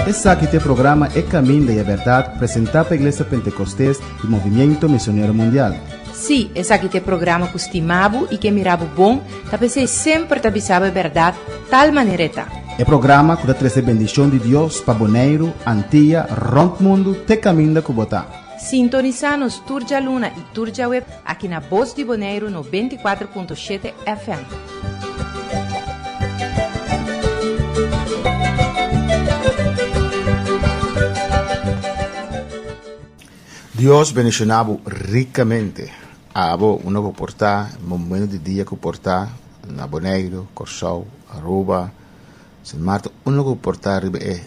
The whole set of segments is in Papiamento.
Esaki ta e programa E Caminda y e Berdad presenta pa Iglesia Pentecostes y Movimiento Misionero Mundial. Sí, esaki ta e programa ku stima bo i ke mira bo bon, ta p'esei semper ta bisa bo e bèrdat tal manera e ta. E programa ku ta trese bendishon di Dios pa Boneiru, Antia, rònt mundu te kaminda ku bo ta. Sintonisá nos tur djaluna i tur djaweb aki na Bos di Boneiru 94.7 FM. Dios bendiciona bo ricamente. Abo uno cu por ta momento di dia cu por ta na Boneiru, Corsou, Aruba, Sint Maarten, uno cu por ta riba e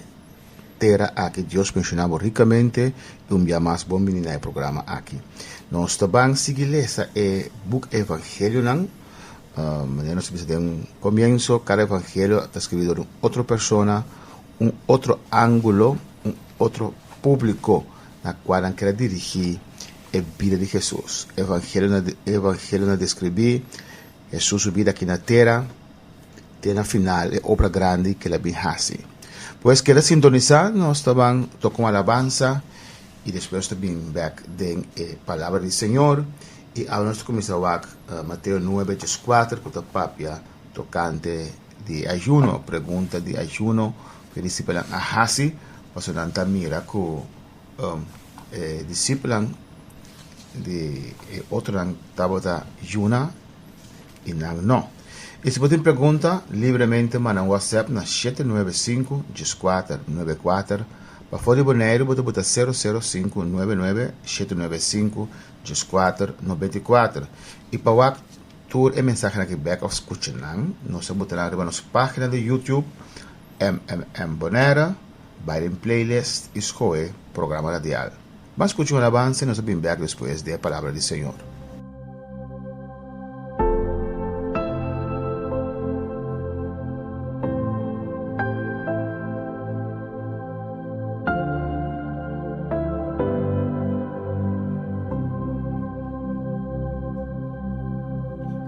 tera aki Dios bendiciona bo ricamente y un bia mas bon bini na e programa aki. Nos ta ban sigui lesa e boek Evangelionan, manera nos a bisa den comienzo cada evangelio ta scribi dor un otro persona, un otro angulo, un otro publico na cual nan kier a dirigi e bida di Jesus. Evangelionan describi Jesus su bida aki na tera te na final e obra grandi cu el a bin haci. Pues keda sintonisa, nos ta ban toca un alabansa y despues nos ta bin bek den e palabra di Señor y awe nos ta cuminsa wak Mateo nuebe dieskuater cu ta papia tocante di ayuno, pregunta di ayuno ku e disipelnan a hasi, pasobra nan ta mira ku e disipelnan di e otronan tabata yuna i nan no. I si bo tin pregunta, libremente manda un whatsapp na 795 14 94. Pafó di Boneiru bo ta buta 00599 795 14 94. I pa wak Tur e mensahenan aki bek of skucha nan, nos a buta nan riba nos página di YouTube, MMM Bonaire, bai den playlist i skohe Programa Radial. Ban skucha un alabansa i nos a bin bek despues di e Palabra di Señor.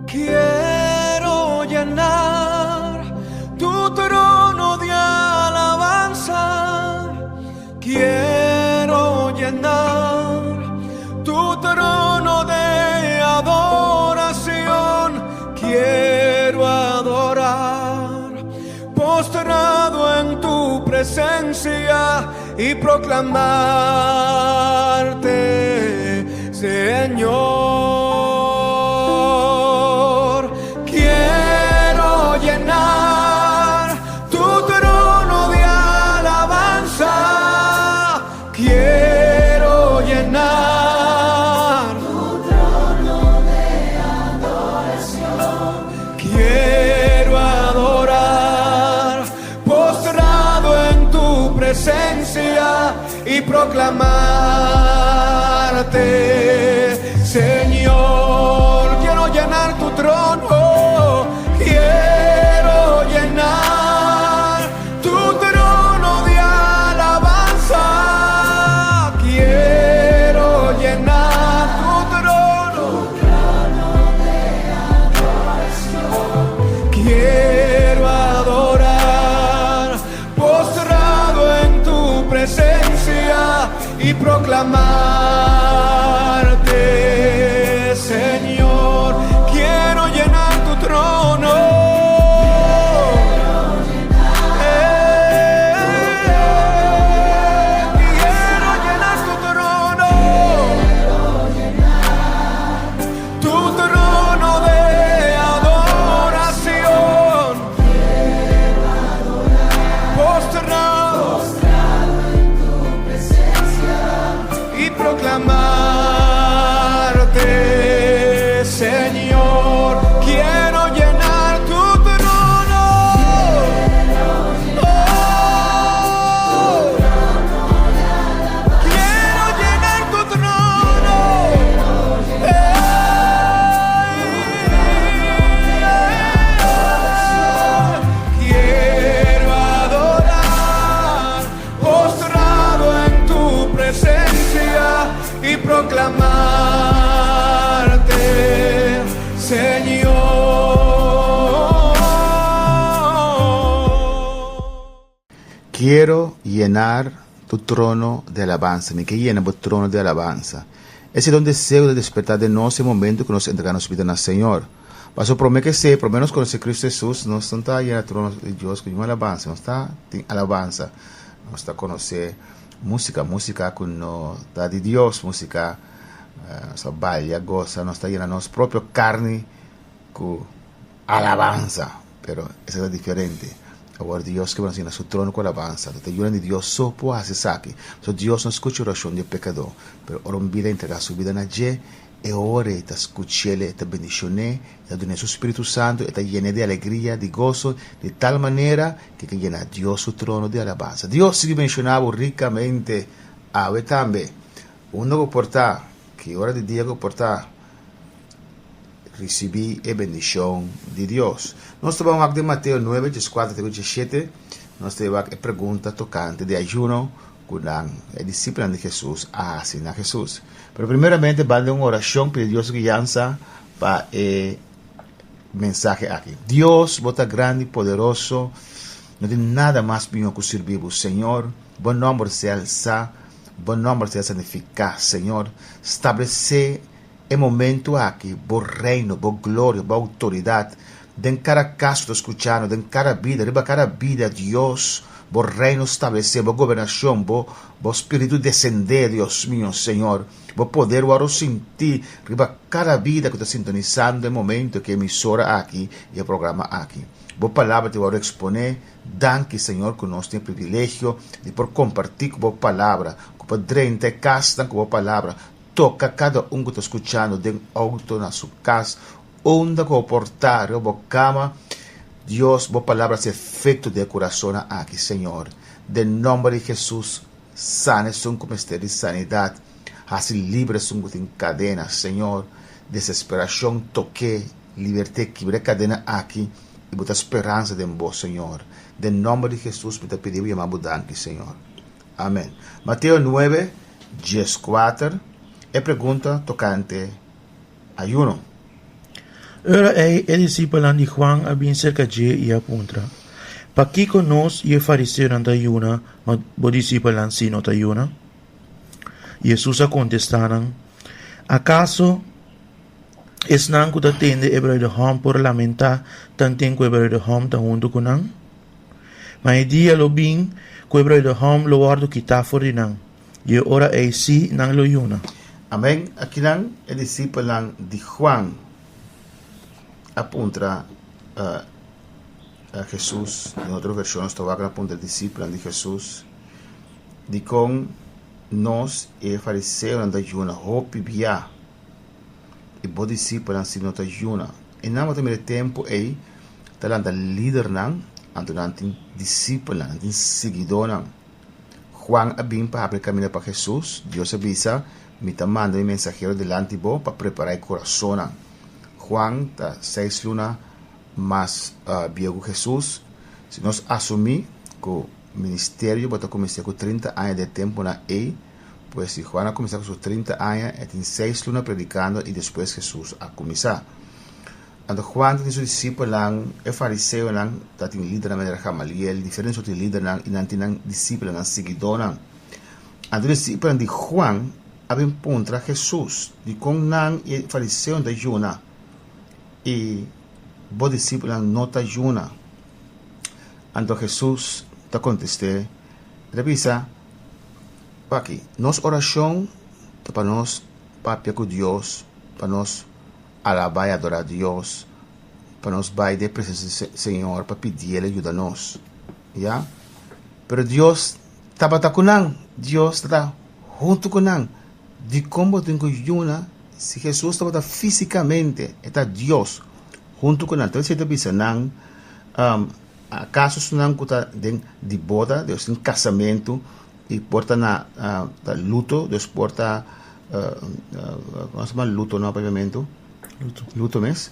Quiero llenar tu trono de alabanza. Quiero llenar tu trono de adoración. Quiero adorar postrado en tu presencia y proclamarte, Señor. Quiero llenar tu trono de alabanza. Quiero llenar tu trono de adoración. Quiero adorar postrado en tu presencia y proclamarte, Señor. Quiero llenar tu trono, quiero llenar tu trono de alabanza. Quiero llenar tu trono. Quiero adorar postrado en tu presencia y proclamarte. Quiero llenar tu trono de alabanza. Mi ke yena bo trono di alabansa. Esei ta un deseo di despertá den nos e momento ku nos entregá nos bida na Señor. Pasobra promé ku esei, promé nos konosé Kristu Hesus, nos no ta yena trono di Dios ku ningun alabansa. Nos ta tin alabansa. Nos ta konosé músika, músika ku no ta di Dios, músika nos ta balia, gosa, nos ta yena nos propio karni ku alabansa. Pero esei ta diferente. Awor Dios ke nos yena su trono ku alabansa. Ta yunan di Dios so por hasi esaki. Pasobra Dios no skucha orashon di e pekadó. Pero ora un bida entregá su bida na dje, e ora e ta skuch'el, e ta bendishon'é, e ta dun'é su spiritu santu, e ta yen'é di alegria, di goso, di tal manera ku e ke yena Dios su trono di alabansa. Dios sigui bendishoná bo rikamente awe tambe. Unda ku por ta, ki ora di dia ku por ta, Risibí e bendishon di Dios. Nos ta ban wak den Mateo nuebe, dieskuater te ku diesshete. Nos ta wak e pregunta tokante di ayuno ku nan, e disipelnan di Hesus, a hasi na Hesus. Pero primeramente ban den un orashon pidi Dios su guiansa pa e mensahe aki. Dios, bo ta grandi i poderoso. No tin nada mas mihó ku sirbi bo, Señor. Bo nòmber sea alsá, bo nòmber sea santifiká, Señor. Stablesé E momento aki, bo reino, bo gloria, bo autoridad, den cada cas cu ta scuchando, den cada bida, riba cada bida, Dios, bo reino stablece, bo gobernacion, bo, bo spiritu descende, Dios mio, Señor, bo poder worde sinti riba cada bida cu ta sintonisando e momento aki, e emisora aki y e programa aki. Bo palabra ta worde expone, danki, Señor, cu nos tin e privilegio di por comparti cu bo palabra, cu por drenta e casnan cu bo palabra, Toka kada un ku ta skuchando den outo, na su kas, unda ku bo por ta, riba bo kama. Dios, bo palabra hasi efekto den e kurasonnan aki, Señor. Den nòmber di Hesus, sana esun ku mester di sanidat. Hasi libre esun ku tin kadena, Señor. Desesperashon tok'é, libert'é, kibra e kadena aki i bo ta speransa den bo, Señor. Den nòmber di Hesus mi ta pidi bo yama bo danki, Señor. Amen. Mateo nuebe, dieskuater, E pregunta tokante ayuno. Ora ei e disipelnan di Juan a bin serka dje i a puntra, Pakiko nos i e fariseonan ta yuna, ma bo disipelnan sí no ta yuna? Jesus a kontestá nan, Akaso esnan ku ta tende e bruidehòm por lamentá tanten ku e bruidehòm ta huntu ku nan? Ma e dia lo bin ku e bruidehòm lo wòrdu kitá for di nan, i e ora ei sí nan lo yuna. Amen. Akinan e disipelnan di Juan a puntra Hesus, den otro vershon nos ta wak nan a puntra e disipelnan di Hesus, Dikon nos i e fariseonan ta yuna hopi bia, i bo disipelnan sí no ta yuna? I nan bo ta mira e tempu ei ta lanta lidernan, anto nan tin disipelnan, nan tin siguidónan. Juan a bin pa habri kaminda pa Hesus. Dios a bisa, Mi ta manda mi mensahero dilanti bo pa prepará e kurasonnan. Juan ta seis luna mas bieu ku Hesus. Si nos asumí ku ministerio bo ta kuminsá ku 30 aña den e tempunan ei, pues si Juan a kuminsá ku su 30 aña, e tin seis luna predikando i despues Hesus a kuminsá. Anto Juan ta tin su disipelnan, e fariseonan ta tin lidernan manera Gamaliel, diferente sorti lidernan, i nan tin nan disipelnan, nan siguidónan. Anto e disipelnan di Juan a bin puntra Hesus, Dikon nan i e fariseonan ta yuna i bo disipelnan no ta yuna? Anto Hesus ta kontest'é, E ta bisa, Paki, nos orashon ta pa nos papia ku Dios, pa nos Alabá i adorá Dios pa nos bai den presensia di Señor pa pidiel e yuda nos. Ya. Pero Dios tabata ku nan. Dios tabata huntu ku nan. Dikon bo tin ku yuna si Hesus tabata físikamente, e ta Dios, huntu ku nan? Tal bes e ta bisa nan, Akaso esnan ku ta den di boda, Dios tin kasamentu, i por ta na ta luto, dus por ta komo se yama luto na papiamentu? Luto. Luto mes.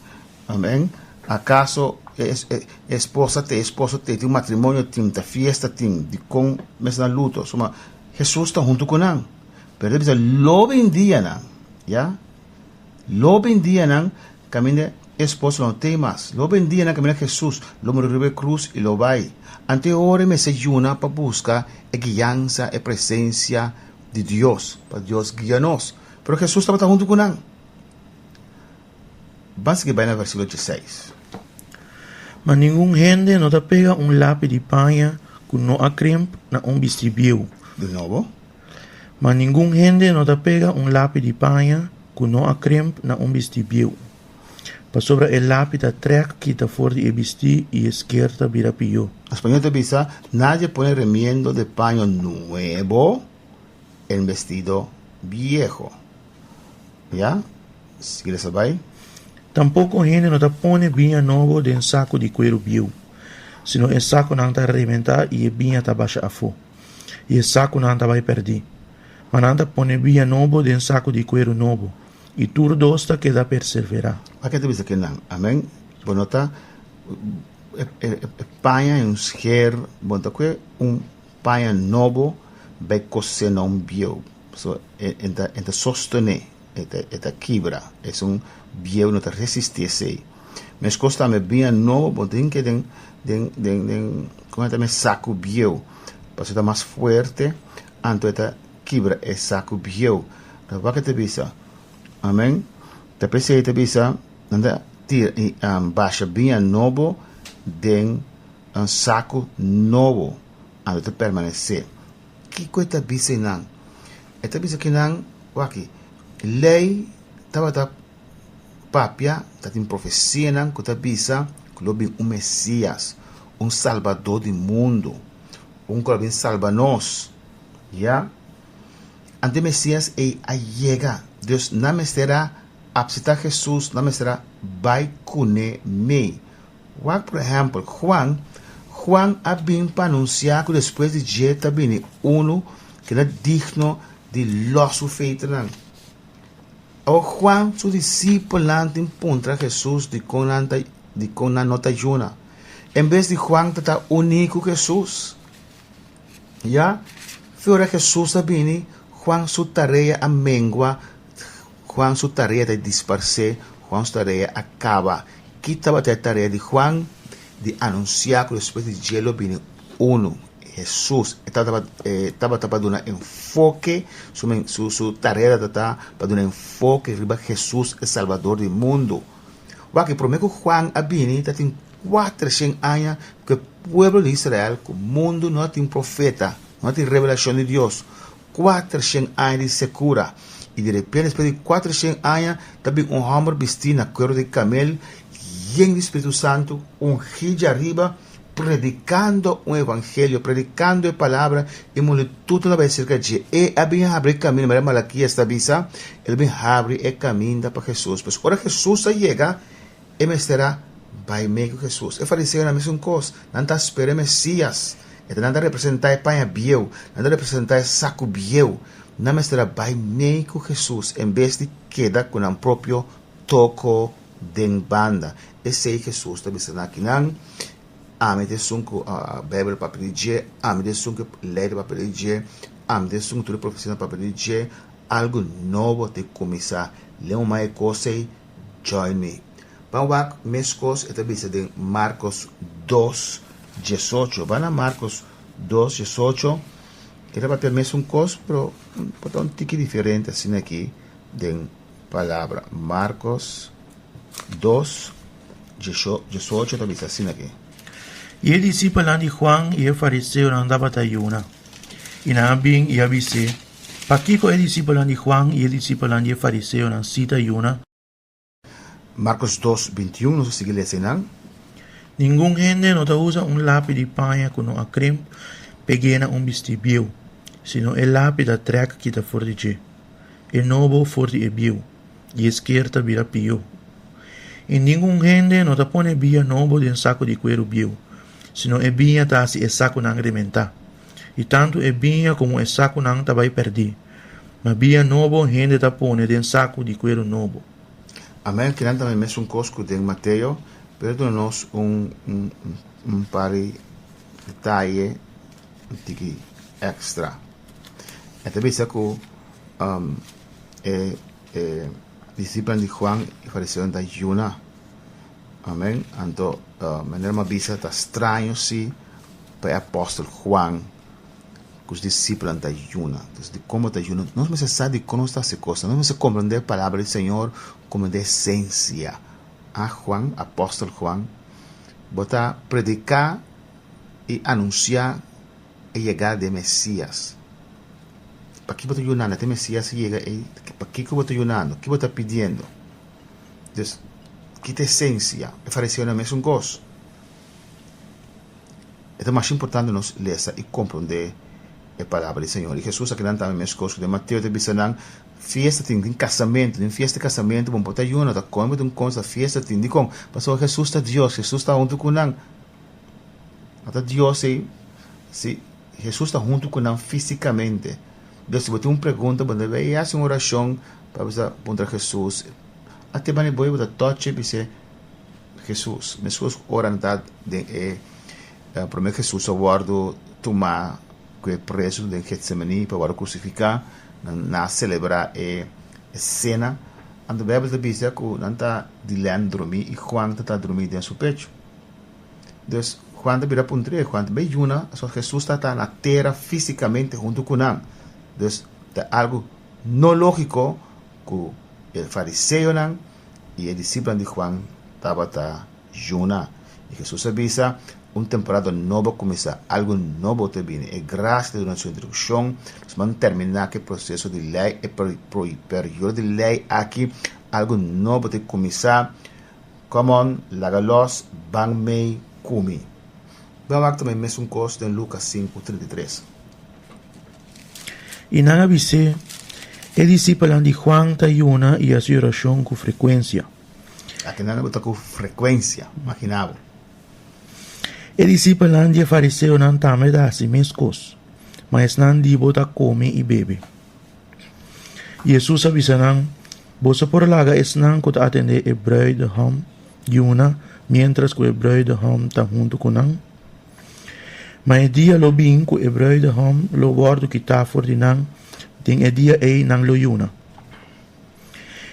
Amen. Akaso e esposa te esposo te tin matrimonio tin ta fiesta tin dikon mes na luto? Suma Hesus ta huntu ku nan. Pero e ta bisa lo bin dianan, ya, lo bin dianan kaminda. E esposo lo no t'ei mas. Lo ben dia nan kaminda Hesus lo muri riba e krus i lo bai. Anto e ora e mester yuna pa buska e guiansa, e presensia di Dios, pa Dios guia nos. Pero Hesus tabata huntu ku nan. Ban sigui bai na versíkulo dieseis. Ma ningun hende no ta pega un lapi di paña ku no a krimp na un bistí bieu. Di nobo. Ma ningun hende no ta pega un lapi di paña ku no a krimp na un bistí bieu, pasobra e lapi ta trèk kita for di e bistí i e sker ta bira pió. Na spañol ta bisa, Nadie pone remiendo de paño nuevo en vestido viejo. Ya? Sigui lesa bai. Tampoko hende no ta pone biña nobo den saku di kueru bieu, sino e sakunan ta rementá i e biña ta basha afó, i e sakunan ta bai pèrdí. Ma nan ta pone biña nobo den saku di kueru nobo, i tur dos ta keda perseverá. Pak'e ta bisa kinan? Amen. Bo no ta e paña en un scher, bo no ta kue un paña nobo bai kosé na un bieu. So e ta e ta sostené, e ta e ta kibra. Esun bieu no ta resistí esei. Meskos tambe biña nobo bo tin ke den den den den kon e ta mes saku bieu pasobra e ta mas fuerte anto e ta kibra e saku bieu. Ta wak e ta bisa. Amen. Ta p'esei e ta bisa nan ta tira basha biña nobo den un saku nobo anto ta permanesé. Kiko e ta bisa einan? E ta bisa kinan, wak, lei tabata papia, tatin profesianan ku ta bisa ku lo bin un Mesias, un Salbadó di mundu, un ku lo bin salba nos. Ya. Anto e Mesias ei a yega. Dus nan mester a apseptá Hesus, nan mester a bai kuné mei. Wak por ehèmpel, Juan. Juan a bin pa anunsiá ku despues di dje ta bini unu ku ta digno di lòs su feiternan. Awor Juan su disipelnan tin puntra Hesus dikon nan ta dikon nan no ta yuna. En bes di Juan ta ta uní ku Hesus. Ya, fi ora Hesus a bini, Juan su tarea a mengua, Juan su tarea ta disparsé, Juan su tarea a kaba. Ki tabata e tarea di Juan? Di anunsiá ku despues di dje lo bini unu, Hesus. E tabata e tabata pa duna enfoke, su su su tarea tabata pa duna enfoke riba Hesus e Salbador di mundu. Wak, e promé ku Juan a bini tatin kuatershen aña ku e pueblo di Israel, ku mundu no a tin profeta, no a tin revelashon di Dios. Kuatershen aña di sekura, i di repente despues di kuatershen aña ta bin un hòmber bistí na kueru di kamel, yen di Spiritu Santu, ungí djariba, predikando un evangelio, predikando e palabra, i multitut a bai serka dje. E a bin habri e kaminda, manera Malakias ta bisa, el a bin habri e kaminda pa Hesus. Pues ora Hesus a yega, e mester a bai mei ku Hesus. E fariseonan mesun kos, nan ta spera e Mesias. E ta nan ta representá e paña bieu, nan ta representá e saku bieu. Nan mester a bai mei ku Hesus en bes di keda ku nan propio toko den banda. Esei Hesus ta bisa nan akinan, Ami ta esun ku Beibel papia di dje, ami ta esun ku lei ta papia di dje, ami ta esun ku tur e profesianan papia di dje. Algu nobo ta kuminsá. Leu mai e kos ei, join me. Ban wak meskos e ta bisa den Markos dos, diesocho. Ban na Markos dos, diesocho. E ta papia mesun kos, pero por ta un tiki diferente asina aki den palabra. Markos dos, diesocho ta bisa asina aki. I e disipelnan di Juan i e fariseonan tabata yuna. I nan a bin i a bis'é, Pakiko e disipelnan di Juan i e disipelnan di e fariseonan sí ta yuna? Markos dos, bintiun, nos a sigui lesa einan. Ningun hende no ta usa un lapi di paña ku no a krimp peg'é na un bistí bieu, sino e lapi ta trèk kita for di dje, e nobo for di e bieu, i e sker ta bira pió. I ningun hende no ta pone biña nobo den saku di kueru bieu, sino e biña ta hasi e sakunan rementá, i tantu e biña komo e sakunan ta bai pèrdí. Ma biña nobo hende ta pone den saku di kueru nobo. Amen, kinan ta mesun kos ku den Mateo, pero duna nos un un par di detaye un tiki èkstra. E ta bisa ku e e disipelnan di Juan i fariseonan ta yuna. Amen. Anto, manera mi a bisa, ta straño si pa e apòstel Juan ku su disipelnan ta yuna. Entonces, dikon bo ta yuna? Nos mester sa dikon nos ta hasi kosnan. Nos mester komprendé e palabra di Señor, komprendé esensia. A Juan, apòstel Juan, bo ta prediká i anunsiá e yegada di e Mesias. Pakiko bo ta yunando? Ata e Mesias a yega ei, pakiko bo ta yunando? Ki bo ta pidiendo? Dus, ki ta esensia? E fariseonan mesun kos. E ta masha importante nos lesa i komprondé e palabra di Señor. I Hesus a kinan tambe meskos ku den Mateo ta bisa nan, Fiesta tin, tin kasamentu, tin fiesta di kasamentu, bo no por ta yuna, ta kome bo ta un kos, ta fiesta tin. Dikon? Pasobra Hesus ta Dios, Hesus ta huntu ku nan. No ta Dios ei, si Hesus ta huntu ku nan físikamente. Dios, si bo tin un pregunta, bo debe ei hasi un orashon pa bisa puntra Hesus. Ate bani bo ei bo ta tochi bis'é Hesus. Meskos ku ora nan ta den e promé Hesus a wòrdu tumá ku e prezu den Getsemaní pa wòrdu krusifiká, nan a selebrá e sena. Anto Beibel ta bisa ku nan ta di lèn drumí i Juan ta ta drumí den su pechu. Dus, Juan ta bira puntr'é, Juan ta bay yuna, pasobra Hesus ta ta na tera físikamente huntu ku nan. Dus, ta algu no lógiko ku e fariseonan i e disipelnan di Juan tabata yuna. I Hesus a bisa, Un temporada nobo a kuminsá, algu nobo ta bini. E grasia ta duna su introdukshon. Nos ban terminá ku e proseso di lei, e periodo di lei aki, algu nobo ta kuminsá. Come on, laga los, ban mei ku mi. Ban wak tambe mesun kos den Lukas sinku, 33. I nan a bis'é, E disipelnan di Juan ta yuna i hasi orashon ku frekuensia. Aki nan a ta ku frekuensia, imagina bo. E disipelnan di e fariseonan tambe ta hasi meskos, ma esnan di bo ta kome i bebe. Hesus a bisa nan, Boso por laga esnan ku ta atendé e brùidehòm yuna miéntras ku e brùidehòm ta huntu ku nan? Ma e dia lo bin ku e brùidehòm lo wòrdu kitá for di nan, den e dia ei nan lo yuna.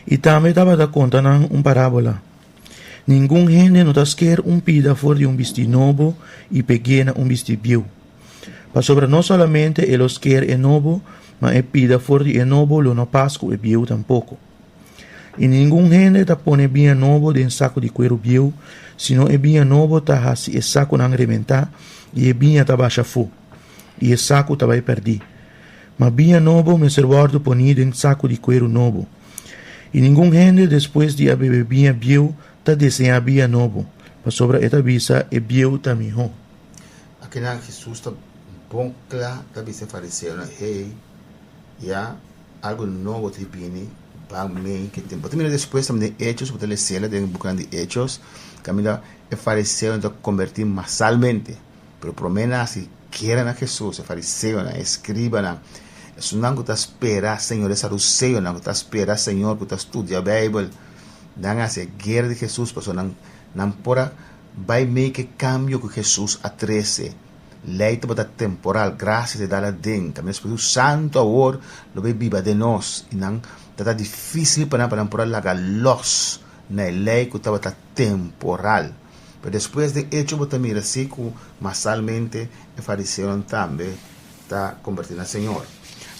I tambe tabata konta nan un parábola, Ningun hende no ta sker un pida for di un bistí nobo i peg'é na un bistí bieu. Pasobra no solamente e lo sker e nobo, ma e pida for di e nobo lo no pas ku e bieu tampoko. I ningun hende ta pone biña nobo den saku di kueru bieu, sino e biña nobo ta hasi e sakunan rementá i e biña ta basha afó, i e saku ta bai pèrdí. Ma biña nobo mester wòrdu poní den saku di kueru nobo. I ningun hende despues di a bebe biña bieu ta deseá biña nobo, pasobra e ta bisa, E bieu ta mihó. Akinan Hesus ta bon kla ta bisa e fariseonan, Hey, ya algu nobo ta bini ban mei ke tempu. Bo ta mira despues tambe den Hechos, bo ta lesela den bukinan di Hechos, kaminda e fariseonan ta kombertí masalmente. Pero promé nan hasi kere na Hesus, e fariseonan, e eskribanan, esunnan ku ta spera Señor, e saduseonan ku ta spera Señor, ku ta studia Beibel, nan hasi e guera di Hesus pasobra nan nan por a Bai mei ke kambio ku Hesus a trese. Lei tabata temporal, grasia ta dal aden. Kaminda Spiritu Santu awor lo bai biba den nos, i nan tabata difísil pa nan pa nan por a laga lòs na e lei ku tabata temporal. Pero despues den Echo bo ta mira si ku masalmente e fariseonan tambe ta kombertí na Señor.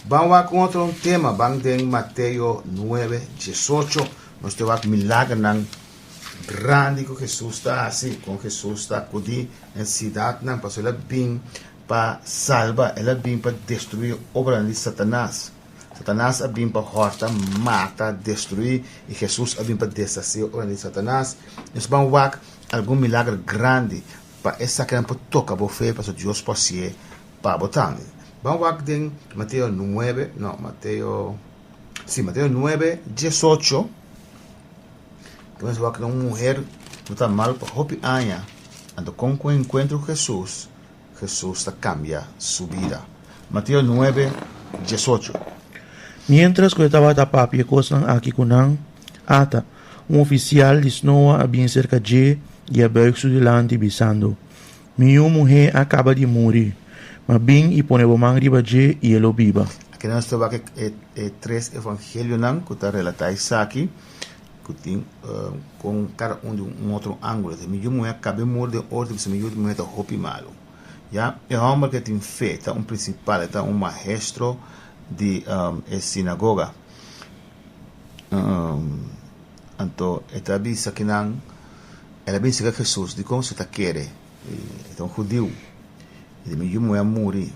Ban wak un otro tema, ban den Mateo nuebe, diesocho, nos ta wak milagernan Grandi ku Hesus ta hasi, kon Hesus ta akudí na sidatnan, pasobra el a bin pa salba, el a bin pa destruí obranan di Satanas. Satanas a bin pa hòrta, mata, destruí, i Hesus a bin pa deshasé obranan di Satanas. Nos ban wak algun milager grandi pa esakinan por toka bo fe, pasobra Dios por hasié pa bo tambe. Ban wak den Mateo nuebe, no, Mateo, sí, Mateo nuebe, diesocho. Entonces wak un muher ku ta mal pa hopi aña, anto kon ku enkuentro ku Hesus, Hesus ta kambia su bida. Mateo nuebe, diesocho. Miéntras ku e tabata papia e kosnan aki ku nan, ata, un ofisial di snoa a bin serka dje i a bùig su dilanti, bisando, Mi yu muhé a kaba di muri, ma bin i pone bo man riba dje i e lo biba. Aki nos ta wak e tres evangelionan ku ta relatá esaki. ku tin kon kada un di un otro ángulo. Mi yu muhé a kaba e muri den ora di bisa mi yu muhé ta hopi malu. Ya, e hòmber ke tin fe ta un prinsipal, e ta un maestro di e sinagoga. Anto e ta bisa kinan, el a bin serka Hesus, dikon su ta kere? E ta un hudiu. E di, Mi yu muhé a muri.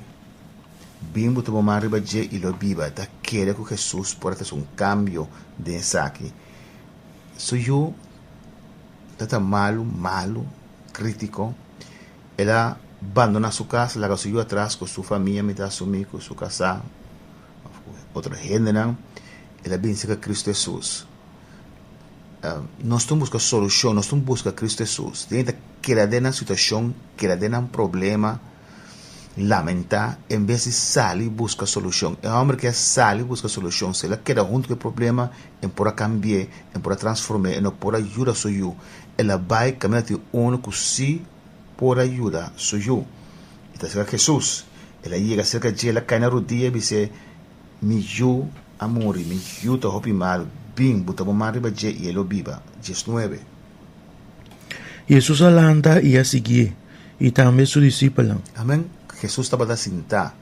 Bin bo ta bo man riba dje i lo biba. E ta kere ku Hesus por a trese un kambio den esaki. Su yu ta ta malu, malu, kritiko. El a bandoná su kas, laga su yu atras ku su famia, mi ta asumí ku su kasá òf ku otro hendenan. El a bin serka Kristu Hesus. Nos tin buska solushon, nos tin buska Kristu Hesus. Den ta keda den nan situashon, keda den nan problema, lamentá, en bes di sali buska solushon. E hòmber ke a sali buska solushon, si el a keda huntu ku e problema, e por a kambi'é, e por a transform'é, e no por a yuda su yu. El a bai kaminda tin unu ku sí por a yuda su yu. I ta serka Hesus. El a yega serka dje, el a kai na rudia i bis'é, Mi yu a muri, mi yu ta hopi mal, bin, buta bo man riba dje i e lo biba. 19. Hesus a lanta i a siguié, i tambe su disipelnan. Amen. Hesus tabata sintá.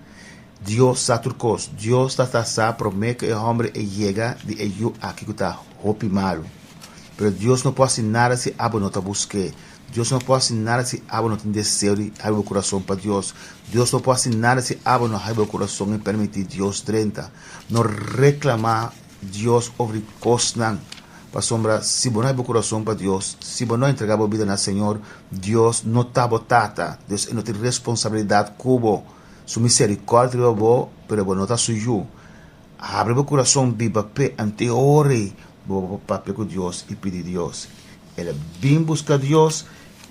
Dios sa tur kos. Dios ta sa promé ku e hòmber e yega di e yu aki ku ta hopi malu. Pero Dios no por hasi nada si abo no ta busk'é. Dios no por hasi nada si abo no tin deseo di habri bo kurason pa Dios. Dios no por hasi nada si abo no habri bo kurason i permití Dios drenta. No reklamá Dios over di kosnan, pasobra si bo no habri bo kurason pa Dios, si bo no entregá bo bida na Señor, Dios no ta bo Tata. Dios e no tin responsabilidat ku bo. Su miserikòrdia riba bo, pero bo no ta su yu. Habri bo kurason, biba p'e, ante ora ei bo por papia ku Dios i pidi Dios. El a bin buska Dios,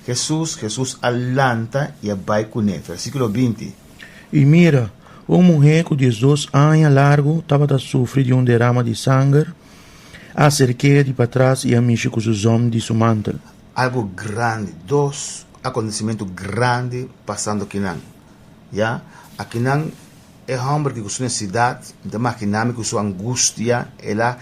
Hesus, Hesus a lanta i a bai kuné. Versíkulo 20. I mira, un muhé ku diesdos aña largu tabata sufri di un derama di sanger a aserk'é di patras i a mishi ku su zòm di su mantel. Algu grandi, dos akontesimentu grandi pasando akinan. Ya, akinan e hòmber ki ku su nesesidat, mi ta makiná mi ku su angustia, el a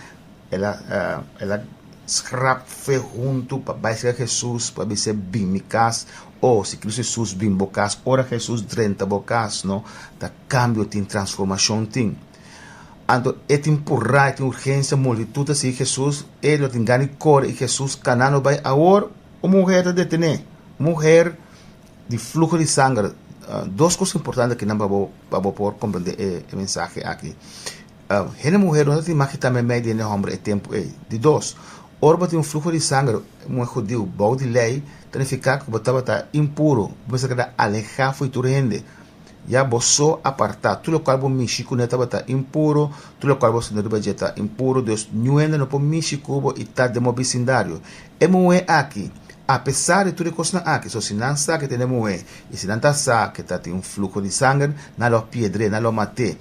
El a el a skrap fe huntu pa bai serka Hesus pa bis'é bin mi kas. O si Kristu Hesus bin bo kas, ora Hesus drenta bo kas no, ta kambio tin, transformashon tin. Anto e tin purá, e tin urgensia, multitut ta sigui Hesus, e lo tin gana di kore i Hesus kana no bai. Awor un muher ta detené, un muher di fluho di sanger. Dos kos importante akinan pa bo pa bo por komprendé e mensahe aki. Hende muher no ta tin mag tambe mei di hende homber e tempu ei. Di dos, ora bo tin un fluho di sanger, muher hudiu, bou di lei, ta nifiká ku bo tabata impuru, bo mester keda alehá fo'i tur hende. Ya bo so apartá. Tur lokual bo mishi kuné tabata impuru, tur lokual bo sinta riba dje ta impuru. Dus, niun hende no por mishi ku bo i ta den bo bisindario. E muhé aki, apesar di tur e kosnan aki, so si nan sa ke ta hende muhé i si nan ta sa ke ta tin un fluho di sanger, nan lo piedr'é, nan lo mat'é.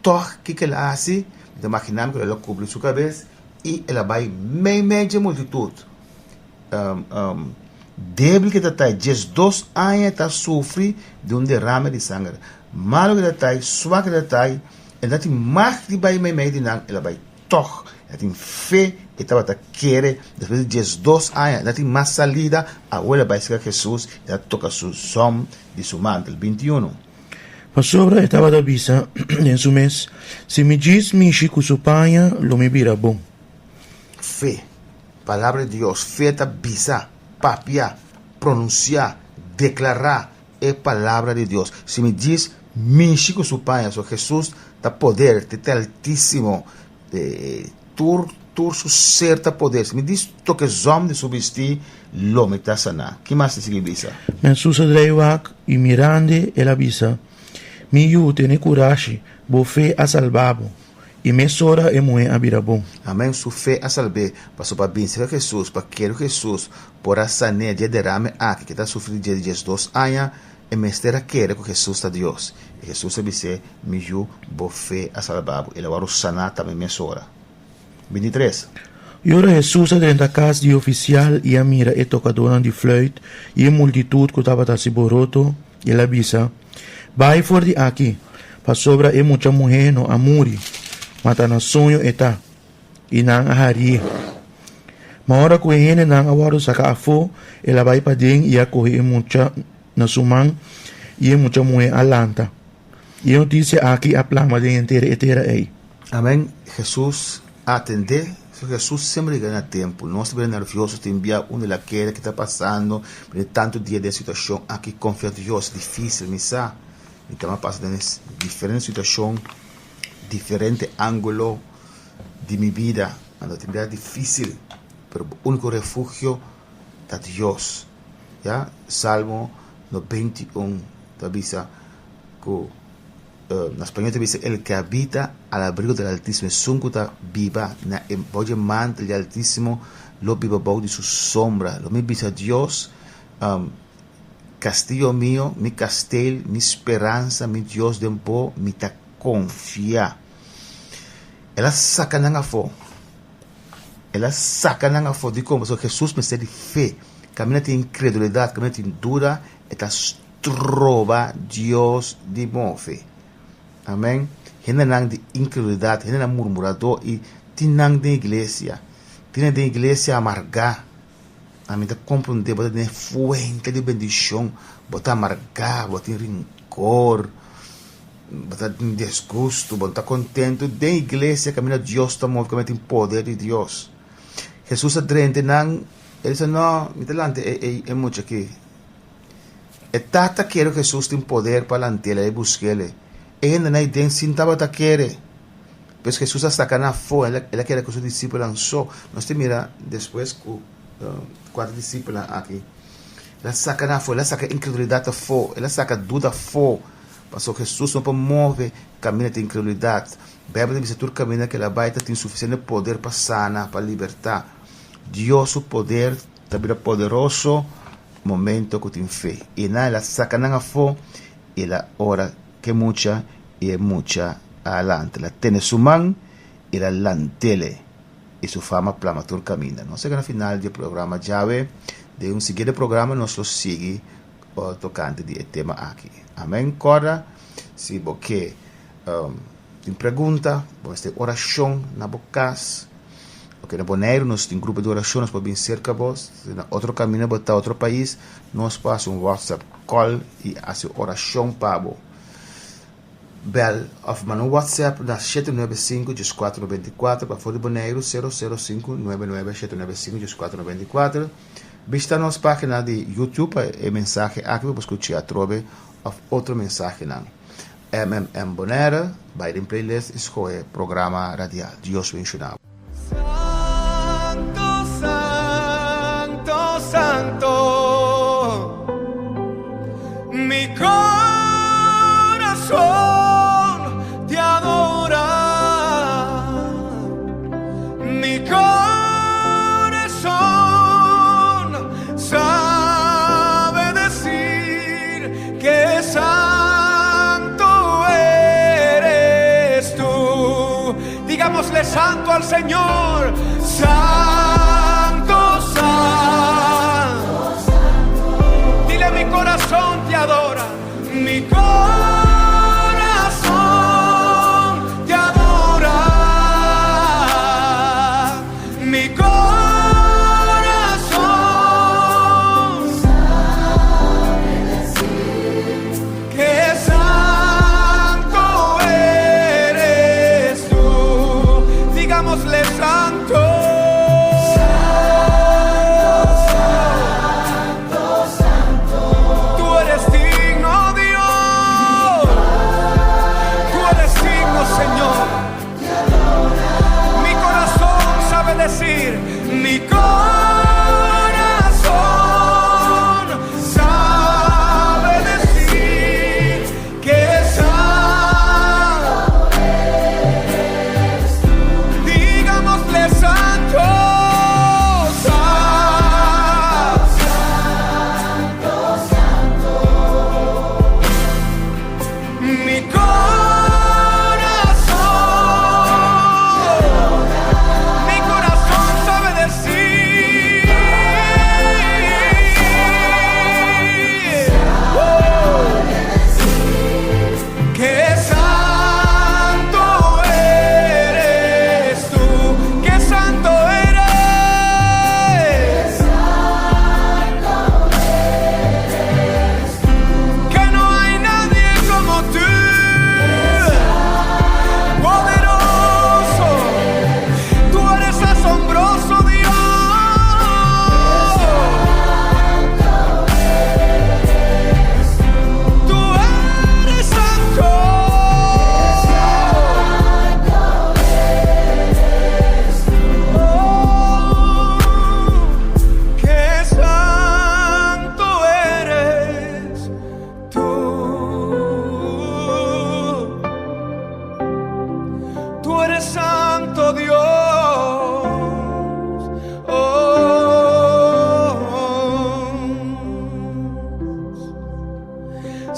Tòg, kiko el a hasi? Mi ta imaginá mi ku el a kubri su kabes i el a bai meimei dje multitut. Débil ku e ta tai, 12 aña e ta sufri di un derame di sanger. Malu ku e ta tai, suak ku e ta tai, e no tin mag di bai meimei di nan, el a bai tòg. El a tin fe, e tabata kere. Despues di 12 aña, e no tin mas salida, awor el a bai serka Hesus, el a toka su zòm di su mantel. 21. Pasobra e tabata bisa den su mes, Si mi djis mishi ku su paña, lo mi bira bon. Fe. Palabra di Dios. Fe ta bisa, papia, pronunsiá, deklará e Palabra di Dios. Si mi djis mishi ku su paña, so Hesus ta poder, te Altísimo, Tur tur su ser ta poder. Si mi dis toke zòm di su bistí, lo mi ta saná. Ki mas ta sigui bisa? Hesus a drei wak i mirand'e el a bisa, Mi yu, tene kurashi, bo fe a salba bo. I mesora e muhé a bira bon. Amen, su fe a salb'é. Pasobra pa binse ku Hesus, pa kere ku Hesus por a san'é dje derame aki ku e ta sufri di dje 12 aña, E mester a kere ku Hesus ta Dios. I Hesus a bis'é, Mi yu, bo fe a salba bo. El a wòrdu saná tambe mesora. 23. I ora Hesus a drenta kas di e ofisial i a mira e tokadónan di flùit i e multitut ku tabata hasi boroto, el a bisa, Bai for di aki, pasobra e mucha muhé no a muri, ma ta na soño e ta. I nan a harié. Ma ora ku e hendenan a wòrdu saka afó, el a bai paden i a kohe e mucha na su man, i e mucha muhé a lanta. I e notisia aki a plama den henter e tera ei. Amen. Hesus a atendé. Hesus semper yega na tempu. Nos ta bira nervioso tin bia unda el a keda, ke ta pasando, bira tantu dia den e situashon aki. Konfia Dios. Difisil, mi sa. Mi ta pasa den diferente situashon, diferente angulo di mi bida. Anto tin bia difisil, pero bo uniko refugio ta Dios. Ya, Salmo 91 ta bisa ku na spañol ta bisa el ke habita al abrigo del Altísimo, esun ku ta biba na e bou di e mantel di Altísimo lo biba bou di su sombra. Lo mi bisa Dios, Castillo mio, mi kastel, mi speransa, mi Dios den bo mi ta konfia. El a saka nan afó. El a saka nan afó. Dikon? Pasobra Hesus mester di fe. Kaminda tin inkredulidat, kaminda tin duda, e ta stroba Dios di move. Amen. Hendenan di inkredulidat, hendenan murmuradó i tin nan den iglesia. Tin nan den iglesia amargá. Ami ta komprondé bo ta den e fuente di bendishon, bo ta amargá, bo tin rinkor, bo ta tin disgustu, bo no ta kontentu. Den iglesia kaminda Dios ta move, kaminda tin poder di Dios. Hesus a drenta nan, el bisa, No, mi ta lanta e mucha aki. E tata kere ku Hesus tin poder pa lant'el, el a busk'el. E hendenan ei den sin tabata kere. Pues Hesus a saka nan afó, el a keda ku su disipelnan so. Nos ta mira despues ku kuater disipelnan aki. El a saka nan afó, el a saka inkredulidat afó, el a saka duda afó. Pasobra Hesus no por move kaminda di inkredulidat. Beibel ta bisa tur kaminda ku el a bai ta tin sufisiente poder pa sana, pa libertá. Dios su poder ta bira poderoso momento ku tin fe. I nan el a saka nan afó, i el a ora ku e mucha, i e mucha a lanta. El a tene su man, i el a lant'el, i su fama plama tur kaminda. Nos a yega na final di e programa djawe. Den un siguiente programa nos lo sigui tokante di e tema aki. Amen. Kòrda, si bo ke tin pregunta, bo mester orashon na bo kas, oke, na Boneiru nos tin grupo di orashon, nos por bin serka bo. Si na otro kaminda bo ta, otro pais, nos por hasi un whatsapp call i hasi orashon pa bo. Bel of manda un whatsapp na 795 1494 pa for di Boneiru 005 99 795 1494. Bishita nos pagina di YouTube pa e mensahe aki bo por skucha atrobe of otro mensahenan. MMM Bonaire, bai den playlist i skohe programa radial. Dios benshoná bo. Santo, santo, santo, mi corazón te adora, mi corazón sabe decir que santo eres tú. Digámosle santo al Señor. Santo, santo. Dile mi corazón te adora. Mi corazón te adora. Mi corazón. Que santo eres tú. Digámosle santo. Santo, santo, santo. Tú eres digno, Dios.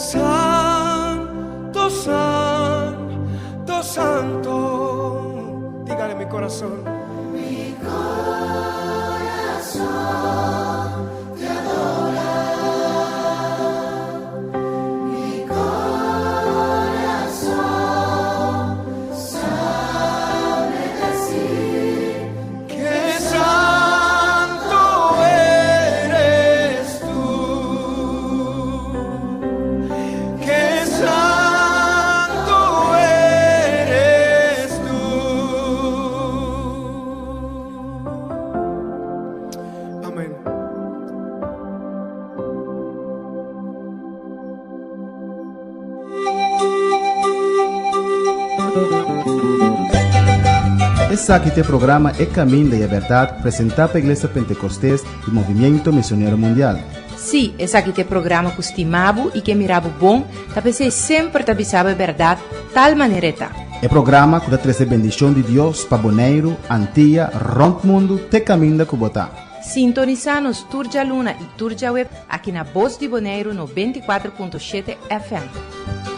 Santo, santo, santo. Dígale mi corazón. Mi corazón te adora. Mi corazón sabe decir Que santo eres tú. Que santo eres tú. Amén. Esaki ta e programa E Caminda y e Berdad, presenta pa Iglesia Pentecostes y Movimiento Misionero Mundial. Si, esaki ta e programa ku stima bo i ke mira bo bon, ta p'esei semper ta bisa bo e bèrdat tal manera e ta. E programa ku ta trese bendishon di Dios pa Boneiru, Antia, rònt mundu te kaminda ku bo ta. Sintonisá nos tur djaluna i tur djaweps aki na Bos di Boneiru 94.7 FM.